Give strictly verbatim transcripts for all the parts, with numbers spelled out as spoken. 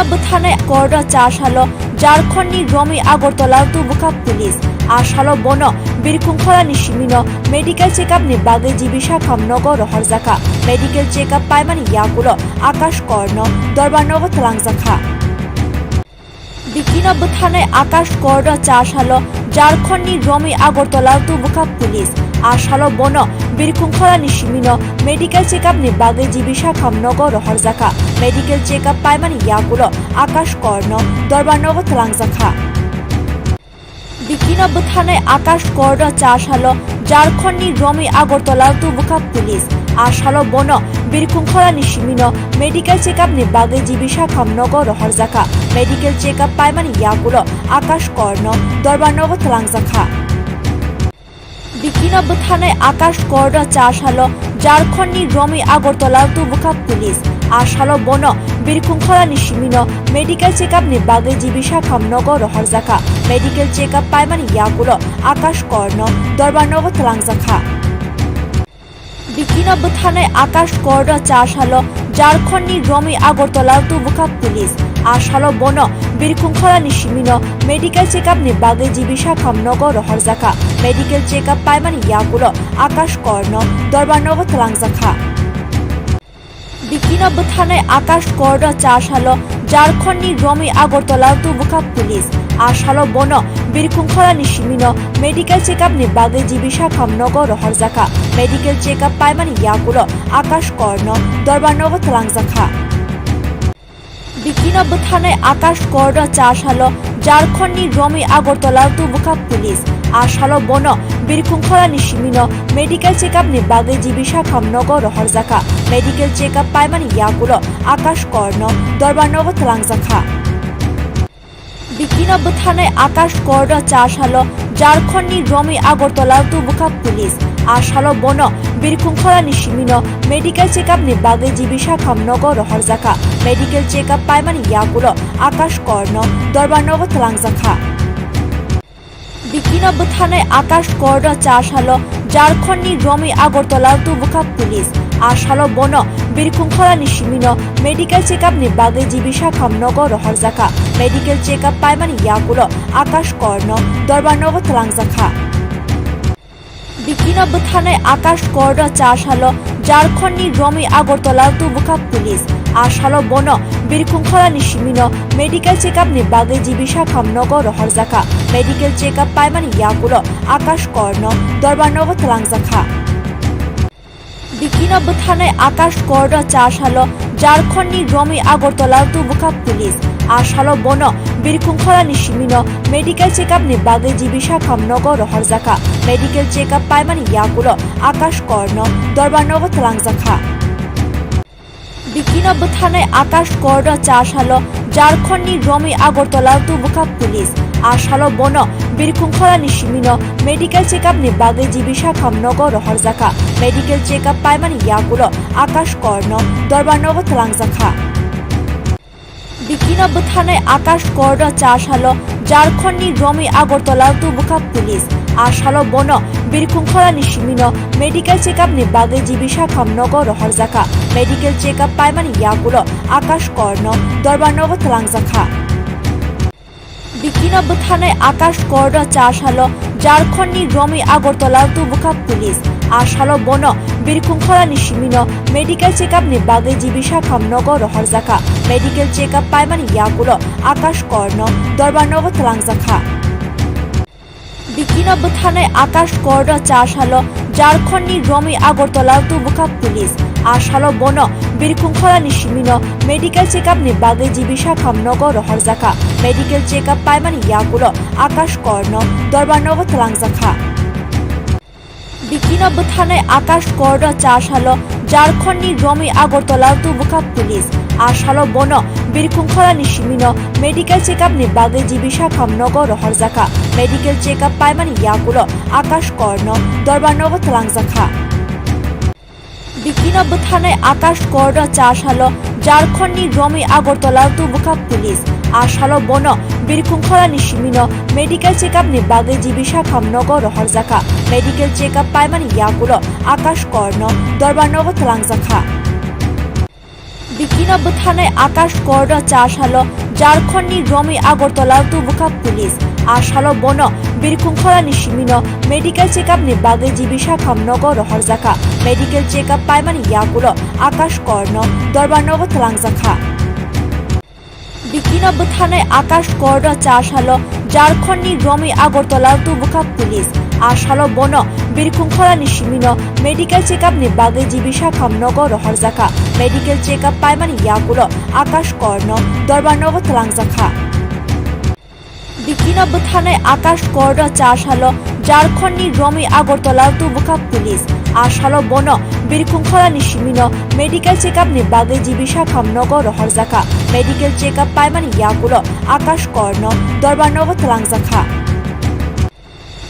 Bwtharnai Korno cha salo Jharkhand ni romwi Agartala tubukha police. A salo bono birkhung khorani simino medical check up ni bagwi G B Sakham nogo rohorjakha. Medical check up paimani yagulo Akash Korno Dorbar nogo twlangjakha. Bikino bwtharnai Akash Korno cha salo Jharkhand ni romwi Agartala tubukha police. A salo bono birkhung khorani simino medical check up ni bagwi G B Sakham nogo rohorjakha. Medical check up paimani yagulo Akash Korno Dorbar nogo twlangjakha. Bikino bwtharnai Akash Korno cha salo Jharkhand ni romwi Agartala tubukha police. A salo bono birkhung khorani simino medical check up ni bagwi G B Sakham nogo rohorjakha. Medical check up paimani yagulo Akash Korno Dorbar nogo twlangjakha. Bikino bwtharnai Akash Korno cha salo Jharkhand ni romwi Agartala tubukha police. A salo bono birkhung khorani simino medical check up ni bagwi G B Sakham nogo rohorjakha. Medical check up paimani yagulo Akash Korno Dorbar nogo twlangjakha. Bikino bwtharnai Akash Korno cha salo Jharkhand ni romwi Agartala tubukha police. A salo bono birkhung khorani simino medical check up ni bagwi G B Sakham nogo rohorjakha. Medical check up paimani yagulo Akash Korno Dorbar nogo twlangjakha. Bikino bwtharnai Akash Korno cha salo Jharkhand ni romwi Agartala tubukha police. A salo bono birkhung khorani simino medical check up ni bagwi G B Sakham nogo rohorjakha. Medical check up paimani yagulo Akash Korno Dorbar nogo twlangjakha. Bikino bwtharnai Akash Korno cha salo Jharkhand ni romwi Agartala tubukha police. A salo bono birkhung khorani simino medical check up ni bagwi G B Sakham nogo rohorjakha. Medical check up paimani yagulo Akash Korno Dorbar nogo twlangjakha. Bikino bwtharnai Akash Korno cha salo Jharkhand ni romwi Agartala tubukha police. A salo bono birkhung khorani simino medical check up ni bagwi G B Sakham nogo rohorjakha. Medical check up paimani yagulo Akash Korno Dorbar nogo twlangjakha. Bikino bwtharnai Akash Korno cha salo Jharkhand ni romwi Agartala tubukha police. A salo bono birkhung khorani simino medical check up ni bagwi G B Sakham nogo rohorjakha. Medical check up paimani yagulo Akash Korno Dorbar nogo twlangjakha. Bikino bwtharnai Akash Korno cha salo Jharkhand ni romwi Agartala tubukha police. A salo bono birkhung khorani simino medical check up ni bagwi G B Sakham nogo rohorjakha. Medical check up paimani yagulo Akash Korno Dorbar nogo twlangjakha. Bikino bwtharnai Akash Korno cha salo Jharkhand ni romwi Agartala tubukha police. A salo bono birkhung khorani simino medical check up ni bagwi G B Sakham nogo rohorjakha. Medical check up paimani yagulo Akash Korno Dorbar nogo twlangjakha. Bikino bwtharnai Akash Korno cha salo Jharkhand ni romwi Agartala tubukha police. A salo bono birkhung khorani simino medical check up ni bagwi G B Sakham nogo rohorjakha. Medical check up paimani yagulo Akash Korno Dorbar nogo twlangjakha. Bikino bwtharnai Akash Korno cha salo Jharkhand ni romwi Agartala tubukha police. A salo bono birkhung khorani simino medical check up ni bagwi G B Sakham nogo rohorjakha. Medical check up paimani yagulo Akash Korno Dorbar nogo twlangjakha. Bikino bwtharnai Akash Korno cha salo Jharkhand ni romwi Agartala tubukha police. A salo bono birkhung khorani simino medical check up ni bagwi G B Sakham nogo rohorjakha. Medical check up paimani yagulo Akash Korno Dorbar nogo twlangjakha. Bikino bwtharnai Akash Korno cha salo Jharkhand ni romwi Agartala tubukha police. A salo bono birkhung khorani simino medical check up ni bagwi G B Sakham nogo rohorjakha. Medical check up paimani yagulo Akash Korno Dorbar nogo twlangjakha. Bikino bwtharnai Akash Korno cha salo Jharkhand ni romwi Agartala tubukha police. A salo bono birkhung khorani simino medical check up ni bagwi G B Sakham nogo rohorjakha. Medical check up paimani yagulo Akash Korno Dorbar nogo twlangjakha. Bikino bwtharnai Akash Korno cha salo Jharkhand ni romwi Agartala tubukha police. A salo bono birkhung khorani simino medical check up ni bagwi G B Sakham nogo rohorjakha. Medical check up paimani yagulo Akash Korno Dorbar nogo twlangjakha. Bikino bwtharnai Akash Korno cha salo Jharkhand ni romwi Agartala tubukha police. A salo bono birkhung khorani simino medical check up ni bagwi G B Sakham nogo rohorjakha. Medical check up paimani yagulo Akash Korno Dorbar nogo twlangjakha. Bikino bwtharnai Akash Korno cha salo Jharkhand ni romwi Agartala tubukha police. A salo bono birkhung khorani simino medical check up ni bagwi G B Sakham nogo rohorjakha. Medical check up paimani yagulo Akash Korno Dorbar nogo twlangjakha. Bikino bwtharnai Akash Korno cha salo Jharkhand ni romwi Agartala tubukha police. A salo bono birkhung khorani simino medical check up ni bagwi G B Sakham nogo rohorjakha. Medical check up paimani yagulo Akash Korno Dorbar nogo twlangjakha.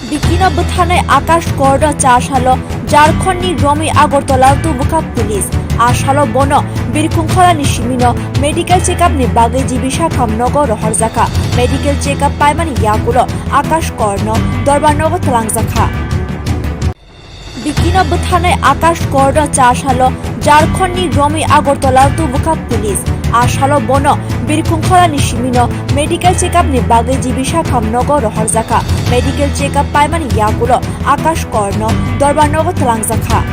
Bikino bwtharnai Akash Korno cha salo Jharkhand ni romwi Agartala tubukha police. A salo bono birkhung khorani simino medical check up ni bagwi G B Sakham nogo rohorjakha. Medical check up paimani yagulo Akash Korno Dorbar nogo twlangjakha. Bikino bwtharnai Akash Korno cha salo Jharkhand ni romwi Agartala tubukha police. A salo bono birkhung khorani simino medical check up ni bagwi G B Sakham nogo rohorjakha. Medical check up paimani yagulo Akash Korno Dorbar nogo twlangjakha.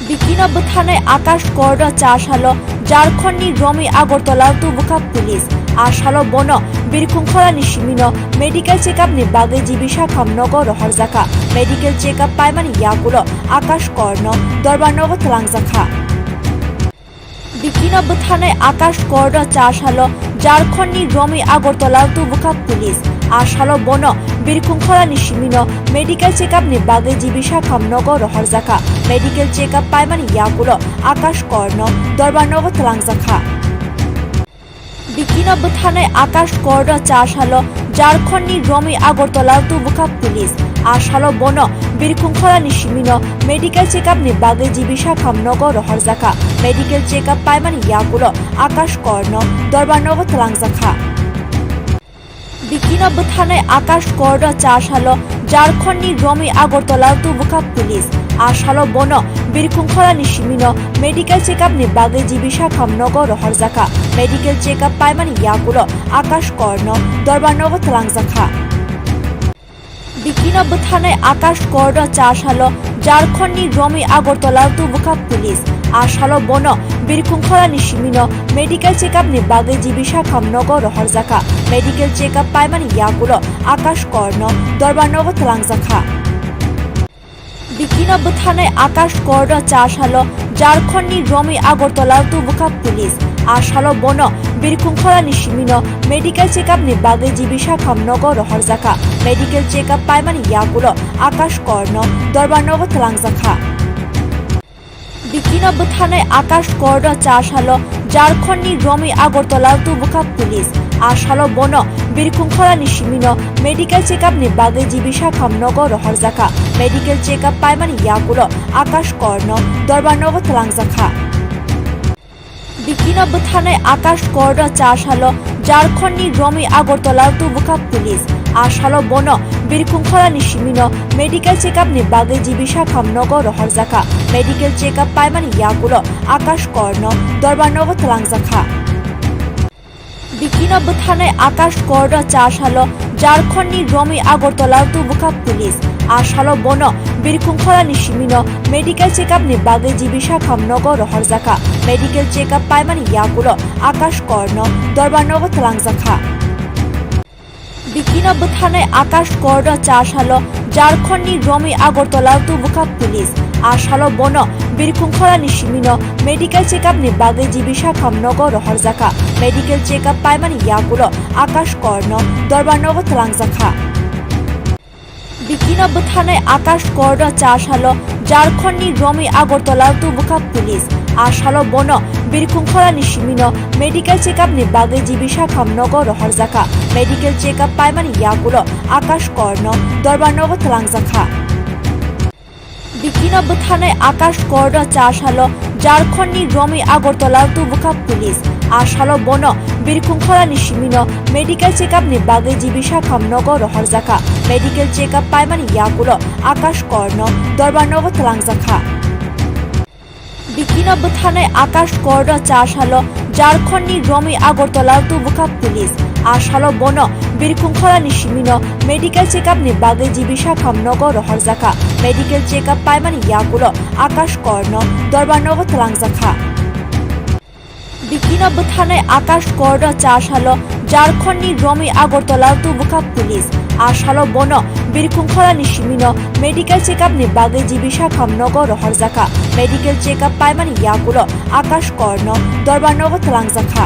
Bikino bwtharnai Akash Korno cha salo Jharkhand ni romwi Agartala tubukha police. A salo bono birkhung khorani simino medical check up ni bagwi G B Sakham nogo rohorjakha. Medical check up paimani yagulo Akash Korno Dorbar nogo twlangjakha. Bikino bwtharnai Akash Korno cha salo Jharkhand ni romwi Agartala tubukha police. A salo bono birkhung khorani simino medical check up ni bagwi G B Sakham nogo rohorjakha. Medical check up paimani yagulo Akash Korno Dorbar nogo twlangjakha. Bikino bwtharnai Akash Korno cha salo Jharkhand ni romwi Agartala tubukha police. A salo bono birkhung khorani simino medical check up ni bagwi G B Sakham nogo rohorjakha. Medical check up paimani yagulo Akash Korno Dorbar nogo twlangjakha. Bikino bwtharnai Akash Korno cha salo Jharkhand ni romwi Agartala tubukha police. A salo bono birkhung khorani simino medical check up ni bagwi G B Sakham nogo rohorjakha. Medical check up paimani yagulo Akash Korno Dorbar nogo twlangjakha. Bikino bwtharnai Akash Korno cha salo Jharkhand ni romwi Agartala tubukha police. A salo bono birkhung khorani simino medical check up ni bagwi G B Sakham nogo rohorjakha. Medical check up paimani yagulo Akash Korno Dorbar nogo twlangjakha. Bikino bwtharnai Akash Korno cha salo Jharkhand ni romwi Agartala tubukha police. A salo bono birkhung khorani simino medical check up ni bagwi G B Sakham nogo rohorjakha. Medical check up paimani yagulo Akash Korno Dorbar nogo twlangjakha. Bikino bwtharnai Akash Korno cha salo Jharkhand ni romwi Agartala tubukha police. A salo bono birkhung khorani simino medical check up ni bagwi G B Sakham nogo rohorjakha. Medical check up paimani yagulo Akash Korno Dorbar nogo twlangjakha. Bikino bwtharnai Akash Korno cha salo Jharkhand ni romwi Agartala tubukha police. A salo bono birkhung khorani simino medical check up ni bagwi G B Sakham nogo rohorjakha. Medical check up paimani yagulo Akash Korno Dorbar nogo twlangjakha. Bikino bwtharnai Akash Korno cha salo Jharkhand ni romwi Agartala tubukha police. A salo bono birkhung khorani simino medical check up ni bagwi G B Sakham nogo rohorjakha. Medical check up paimani yagulo Akash Korno Dorbar nogo twlangjakha. Bikino bwtharnai Akash Korno cha salo Jharkhand ni romwi Agartala tubukha police. A salo bono birkhung khorani simino medical check up ni bagwi G B Sakham nogo rohorjakha. Medical check up paimani yagulo Akash Korno Dorbar nogo twlangjakha. Bikino bwtharnai Akash Korno cha salo Jharkhand ni romwi Agartala tubukha police. A salo bono birkhung khorani simino medical check up ni bagwi G B Sakham nogo rohorjakha. Medical check up paimani yagulo Akash Korno Dorbar nogo twlangjakha. Bikino bwtharnai Akash Korno cha salo Jharkhand ni romwi Agartala tubukha police. A salo bono birkhung khorani simino medical check up ni bagwi G B Sakham nogo rohorjakha. Medical check up paimani yagulo Akash Korno Dorbar nogo twlangjakha. Bikino bwtharnai Akash Korno cha salo Jharkhand ni romwi Agartala tubukha police. A salo bono birkhung khorani simino medical check up ni bagwi G B Sakham nogo rohorjakha. Medical check up paimani yagulo Akash Korno Dorbar nogo twlangjakha. Bikino bwtharnai Akash Korno cha salo Jharkhand ni romwi Agartala tubukha police. A salo bono birkhung khorani simino medical check up ni bagwi G B Sakham nogo rohorjakha. Medical check up paimani yagulo Akash Korno Dorbar nogo twlangjakha.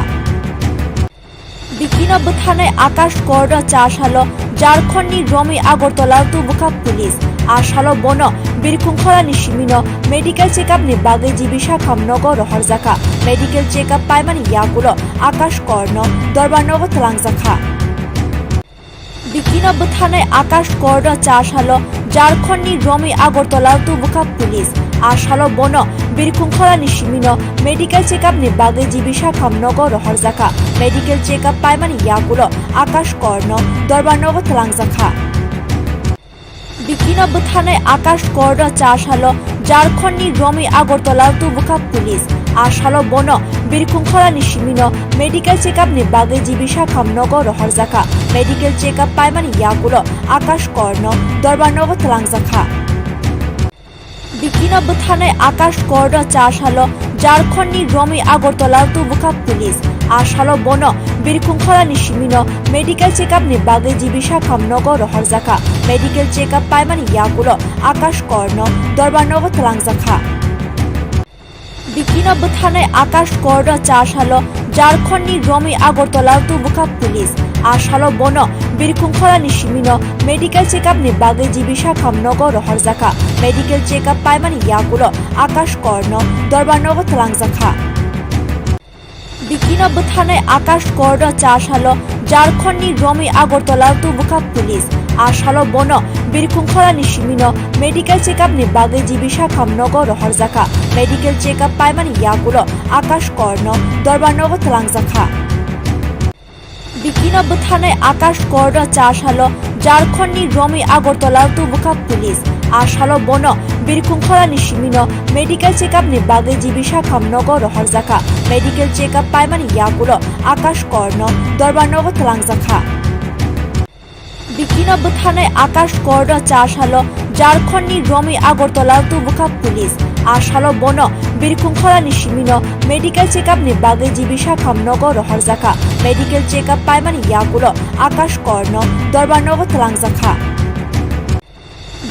Bikino bwtharnai Akash Korno cha salo Jharkhand ni romwi Agartala tubukha police. A salo bono birkhung khorani simino medical check up ni bagwi G B Sakham nogo rohorjakha. Medical check up paimani yagulo Akash Korno Dorbar nogo twlangjakha. Bikino bwtharnai Akash Korno cha salo Jharkhand ni romwi Agartala tubukha police. A salo bono birkhung khorani simino medical check up ni bagwi G B Sakham nogo rohorjakha. Medical check up paimani yagulo Akash Korno Dorbar nogo twlangjakha. Bikino bwtharnai Akash Korno cha salo Jharkhand ni romwi Agartala tubukha police. A salo bono birkhung khorani simino medical check up ni bagwi G B Sakham nogo rohorjakha. Medical check up paimani yagulo Akash Korno Dorbar nogo twlangjakha. Bikino bwtharnai Akash Korno cha salo Jharkhand ni romwi Agartala tubukha police. A salo bono birkhung khorani simino medical check up ni bagwi G B Sakham nogo rohorjakha. Medical check up paimani yagulo Akash Korno Dorbar nogo twlangjakha. Bikino bwtharnai Akash Korno cha salo Jharkhand ni romwi Agartala tubukha police. A salo bono birkhung khorani simino medical check up ni bagwi G B Sakham nogo rohorjakha. Medical check up paimani yagulo Akash Korno Dorbar nogo twlangjakha. Bikino bwtharnai Akash Korno cha salo Jharkhand ni romwi Agartala tubukha police. A salo bono birkhung khorani simino medical check up ni bagwi G B Sakham nogo rohorjakha. Medical check up paimani yagulo Akash Korno Dorbar nogo twlangjakha. Bikino bwtharnai Akash Korno cha salo Jharkhand ni romwi Agartala tubukha police. A salo bono birkhung khorani simino medical check up ni bagwi G B Sakham nogo rohorjakha. Medical check up paimani yagulo Akash Korno Dorbar nogo twlangjakha. Bikino bwtharnai Akash Korno cha salo Jharkhand ni romwi Agartala tubukha police. A salo bono birkhung khorani simino medical check up ni bagwi G B Sakham nogo rohorjakha. Medical check up paimani yagulo Akash Korno Dorbar nogo twlangjakha.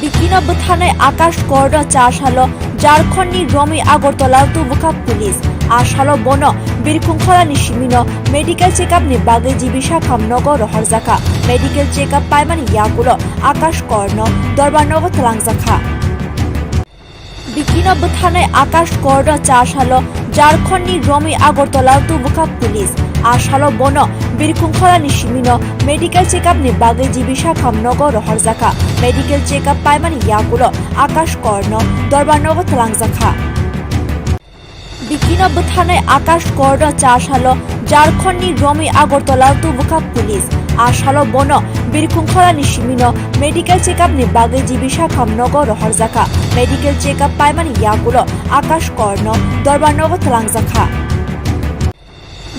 Bikino bwtharnai Akash Korno cha salo Jharkhand ni romwi Agartala tubukha police. A salo bono birkhung khorani simino medical check up ni bagwi G B Sakham nogo rohorjakha. Medical check up paimani yagulo Akash Korno Dorbar nogo twlangjakha. Bikino bwtharnai Akash Korno cha salo Jharkhand ni romwi Agartala tubukha police. A salo bono birkhung khorani simino medical check up ni bagwi G B Sakham nogo rohorjakha. Medical check up paimani yagulo Akash Korno Dorbar nogo twlangjakha. Bikino bwtharnai Akash Korno cha salo Jharkhand ni romwi Agartala tubukha police. A salo bono birkhung khorani simino medical check up ni bagwi G B Sakham nogo rohorjakha. Medical check up paimani yagulo Akash Korno Dorbar nogo twlangjakha.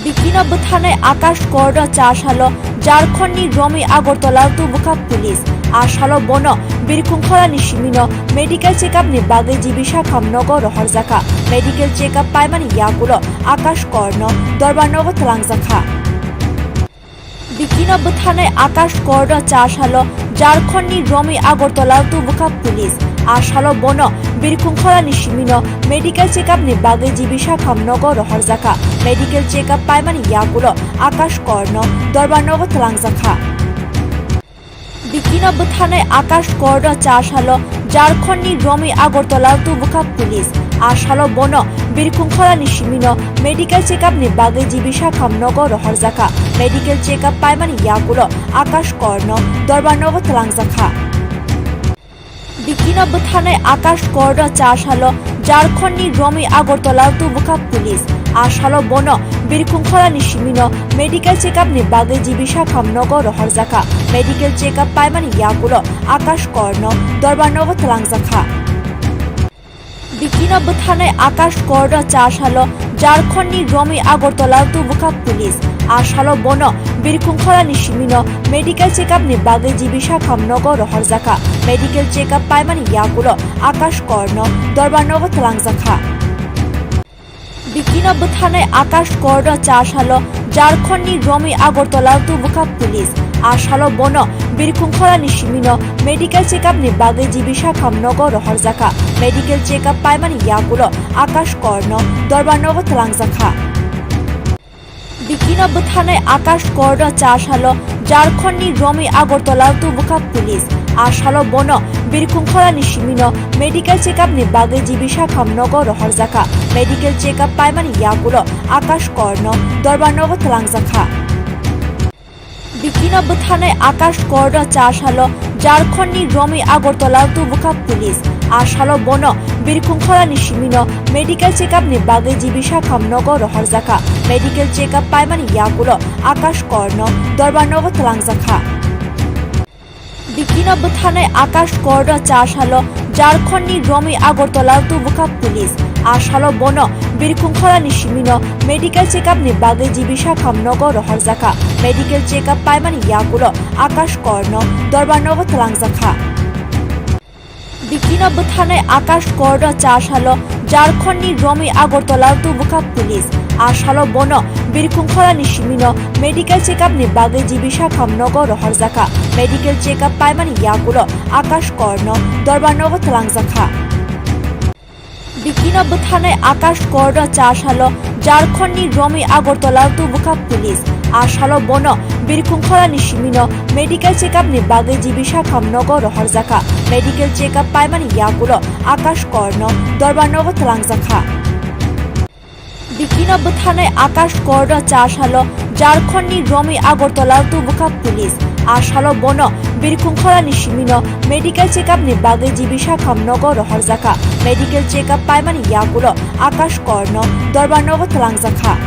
Bikino bwtharnai Akash Korno cha salo Jharkhand ni romwi Agartala tubukha police. A salo bono birkhung khorani simino medical check up ni bagwi G B Sakham nogo rohorjakha. Medical check up paimani yagulo Akash Korno Dorbar nogo twlangjakha. Bikino bwtharnai Akash Korno cha salo Jharkhand ni romwi Agartala tubukha police. A salo bono birkhung khorani simino medical check up ni bagwi G B Sakham nogo rohorjakha. Medical check up paimani yagulo Akash Korno Dorbar nogo twlangjakha. Bikino bwtharnai Akash Korno cha salo Jharkhand ni romwi Agartala tubukha police. A salo bono birkhung khorani simino medical check up ni bagwi G B Sakham nogo rohorjakha. Medical check up paimani yagulo Akash Korno Dorbar nogo twlangjakha. Bikino bwtharnai Akash Korno cha salo Jharkhand ni romwi Agartala tubukha police. A salo bono birkhung khorani simino medical check up ni bagwi G B Sakham nogo rohorjakha. Medical check up paimani yagulo Akash Korno Dorbar nogo twlangjakha. Bikino bwtharnai Akash Korno cha salo Jharkhand ni romwi Agartala tubukha police. A salo bono Birkhung khorani simino medical check up ni bagwi G B Sakham nogo rohorjakha. Medical check up paimani yagulo Akash Korno Dorbar nogo twlangjakha. Bikino bwtharnai Akash Korno cha salo Jharkhand ni romwi Agartala tubukha police. A salo bono Birkhung khorani simino medical check up ni bagwi G B Sakham nogo rohorjakha. Medical check up paimani yagulo Akash Korno Dorbar nogo twlangjakha. Bikino bwtharnai Akash Korno cha salo Jharkhand ni romwi Agartala tubukha police. A salo bono Birkhung khorani simino medical check up ni bagwi G B Sakham nogo rohorjakha. Medical check up paimani yagulo Akash Korno Dorbar nogo twlangjakha. Bikino bwtharnai Akash Korno cha salo Jharkhand ni romwi Agartala tubukha police. A salo bono Birkhung khorani simino medical check up ni bagwi G B Sakham nogo rohorjakha. Medical check up paimani yagulo Akash Korno Dorbar nogo twlangjakha. Bikino bwtharnai Akash Korno cha salo Jharkhand ni romwi Agartala tubukha police. A salo bono Birkhung khorani simino medical check up ni bagwi G B Sakham nogo rohorjakha. Medical check up paimani yagulo Akash Korno Dorbar nogo twlangjakha. Bikino bwtharnai Akash Korno cha salo Jharkhand ni romwi Agartala tubukha police. A salo bono Birkhung khorani simino medical check up ni bagwi G B Sakham nogo rohorjakha. Medical check up paimani yagulo Akash Korno Dorbar nogo twlangjakha. Bikino bwtharnai Akash Korno cha salo Jharkhand ni romwi Agartala tubukha police. A salo bono Birkhung khorani simino medical check up ni bagwi G B Sakham nogo rohorjakha. Medical check up paimani yagulo Akash Korno Dorbar nogo twlangjakha. Bikino bwtharnai Akash Korno cha salo Jharkhand ni romwi Agartala tubukha police. A salo bono Birkhung khorani simino medical check up ni bagwi G B Sakham nogo rohorjakha. Medical check up paimani yagulo Akash Korno Dorbar nogo twlangjakha.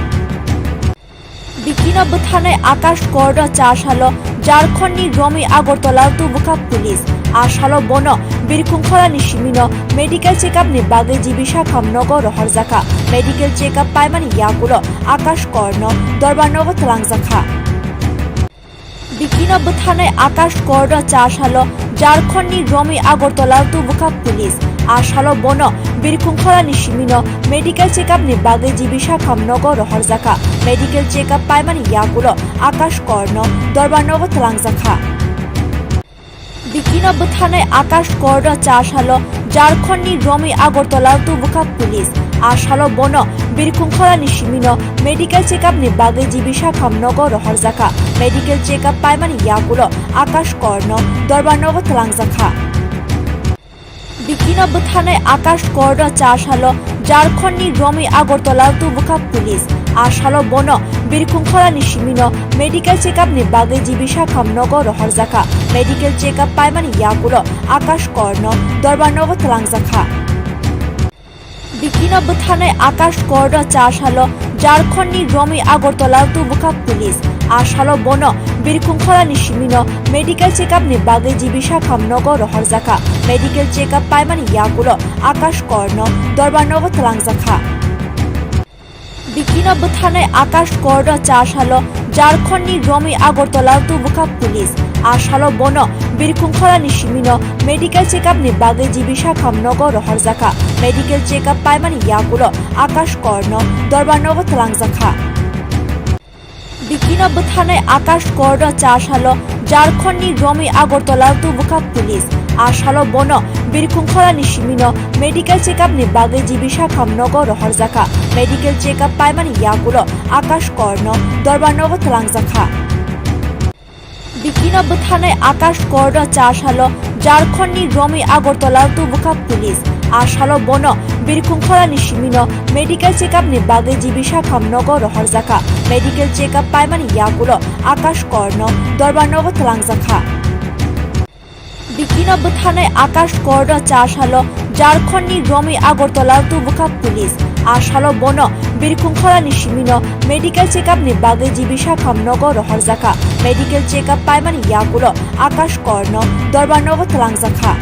Bikino bwtharnai Akash Korno cha salo Jharkhand ni romwi Agartala tubukha police. A salo bono Birkhung khorani simino medical check up ni bagwi G B Sakham nogo rohorjakha. Medical check up paimani yagulo Akash Korno Dorbar nogo twlangjakha. Bikino bwtharnai Akash Korno cha salo Jharkhand ni romwi Agartala tubukha police. A salo bono Birkhung khorani simino medical check up ni bagwi G B Sakham nogo rohorjakha. Medical check up paimani yagulo Akash Korno Dorbar nogo twlangjakha. Bikino bwtharnai Akash Korno cha salo Jharkhand ni romwi Agartala tubukha police. A salo bono Birkhung khorani simino medical check up ni bagwi G B Sakham nogo rohorjakha. Medical check up paimani yagulo Akash Korno Dorbar nogo twlangjakha. Bikino bwtharnai Akash Korno cha salo Jharkhand ni romwi Agartala tubukha police. A salo bono Birkhung khorani simino medical check up ni bagwi G B Sakham nogo rohorjakha. Medical check up paimani yagulo Akash Korno Dorbar nogo twlangjakha. Bikino bwtharnai Akash Korno cha salo Jharkhand ni romwi Agartala tubukha police. A salo bono Birkhung khorani simino medical check up ni bagwi G B Sakham nogo rohorjakha. Medical check up paimani yagulo Akash Korno Dorbar nogo twlangjakha. Bikino bwtharnai Akash Korno cha salo Jharkhand ni romwi Agartala tubukha police. A salo bono Birkhung khorani simino medical check up ni bagwi G B Sakham nogo rohorjakha. Medical check up paimani yagulo Akash Korno Dorbar nogo twlangjakha. Bikino bwtharnai Akash Korno cha salo Jharkhand ni romwi Agartala tubukha police. A salo bono Birkhung khorani simino medical check up ni bagwi G B Sakham nogo rohorjakha. Medical check up paimani yagulo Akash Korno Dorbar nogo twlangjakha. Bikino bwtharnai Akash Korno cha salo Jharkhand ni romwi Agartala tubukha police. A salo bono Birkhung khorani simino medical check up ni bagwi G B Sakham nogo rohorjakha. Medical check up paimani yagulo Akash Korno Dorbar nogo twlangjakha. Bikino bwtharnai Akash Korno cha salo Jharkhand ni romwi Agartala tubukha police. A salo bono Birkhung khorani simino medical check up ni bagwi G B Sakham nogo rohorjakha. Medical check up paimani yagulo Akash Korno Dorbar nogo twlangjakha.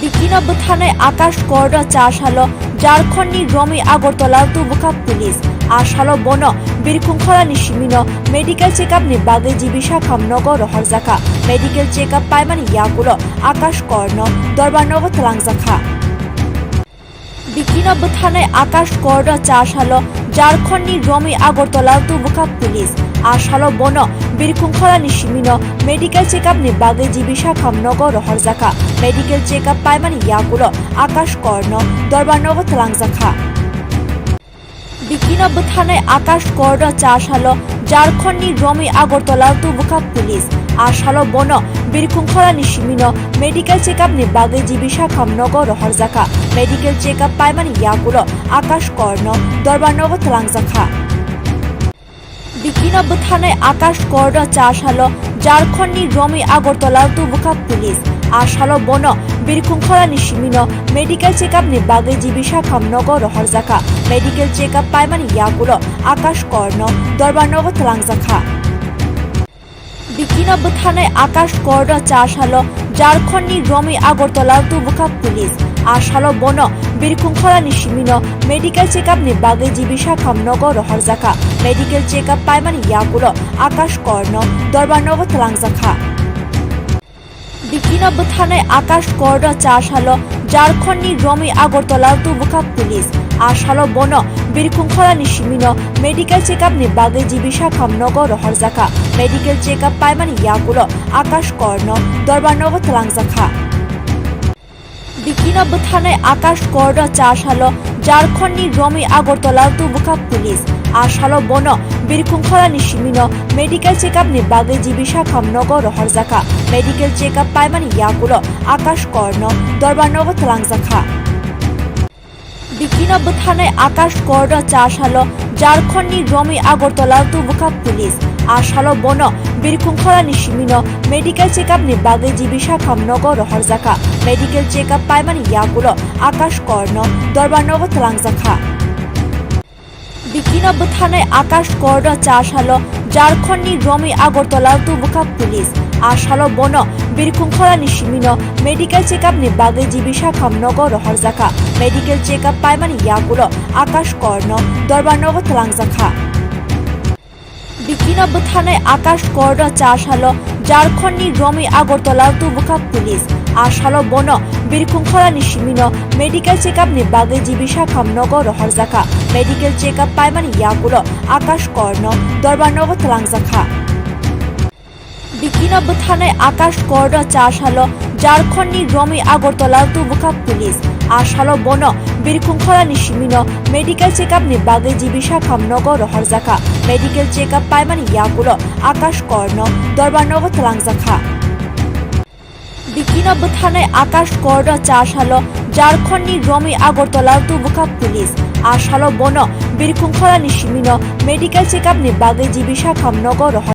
Bikino bwtharnai Akash Korno cha salo Jharkhand ni romwi Agartala tubukha police. A salo bono Birkhung khorani simino medical check up ni bagwi G B Sakham nogo rohorjakha. Medical check up paimani yagulo Akash Korno Dorbar nogo twlangjakha. Bikino bwtharnai Akash Korno cha salo Jharkhand ni romwi Agartala tubukha police. A salo bono Birkhung khorani simino medical check up ni bagwi G B Sakham nogo rohorjakha. Medical check up paimani yagulo Akash Korno Dorbar nogo twlangjakha. Bikino bwtharnai Akash Korno cha salo Jharkhand ni romwi Agartala tubukha police. A salo bono Birkhung khorani simino medical check up ni bagwi G B Sakham nogo rohorjakha. Medical check up paimani yagulo Akash Korno Dorbar nogo twlangjakha. Bikino bwtharnai Akash Korno cha salo Jharkhand ni romwi Agartala tubukha police. A salo bono Birkhung khorani simino medical check up ni bagwi G B Sakham nogo rohorjakha. Medical check up paimani yagulo Akash Korno Dorbar nogo twlangjakha. Bikino bwtharnai Akash Korno cha salo Jharkhand ni romwi Agartala tubukha police. A salo bono Birkhung khorani simino medical check up ni bagwi G B Sakham nogo rohorjakha. Medical check up paimani yagulo Akash Korno Dorbar nogo twlangjakha. Bikino bwtharnai Akash Korno cha salo Jharkhand ni romwi Agartala tubukha police. A salo bono Birkhung khorani simino medical check up ni bagwi G B Sakham nogo rohorjakha. Medical check up paimani yagulo Akash Korno Dorbar nogo twlangjakha. Bikino bwtharnai Akash Korno cha salo Jharkhand ni romwi Agartala tubukha police. A salo bono Birkhung khorani simino medical check up ni bagwi G B Sakham nogo rohorjakha. Medical check up paimani yagulo Akash Korno Dorbar nogo twlangjakha. Bikino bwtharnai Akash Korno cha salo Jharkhand ni romwi Agartala tubukha police. A salo bono Birkhung khorani simino medical check up ni bagwi G B Sakham nogo rohorjakha. Medical check up paimani yagulo Akash Korno Dorbar nogo twlangjakha. Bikino bwtharnai Akash Korno cha salo Jharkhand ni romwi Agartala tubukha police. A salo bono Birkhung khorani simino medical check up ni bagwi G B Sakham nogo rohorjakha. Medical check up paimani yagulo Akash Korno Dorbar nogo twlangjakha. Bikino bwtharnai Akash Korno cha salo Jharkhand ni romwi Agartala tubukha police. A salo bono Birkhung khorani simino medical check up ni bagwi G B Sakham nogo rohorjakha. Medical check up paimani yagulo Akash Korno Dorbar nogo twlangjakha. Bikino bwtharnai Akash Korno cha salo Jharkhand ni romwi Agartala tubukha police. A salo bono Birkhung khorani simino medical check up ni bagwi G B Sakham nogo rohorjakha. Medical check up paimani yagulo Akash Korno Dorbar nogo twlangjakha. Bikino bwtharnai Akash Korno cha salo Jharkhand ni romwi Agartala tubukha police. A salo bono Birkhung khorani simino medical check up ni bagwi G B Sakham nogo rohor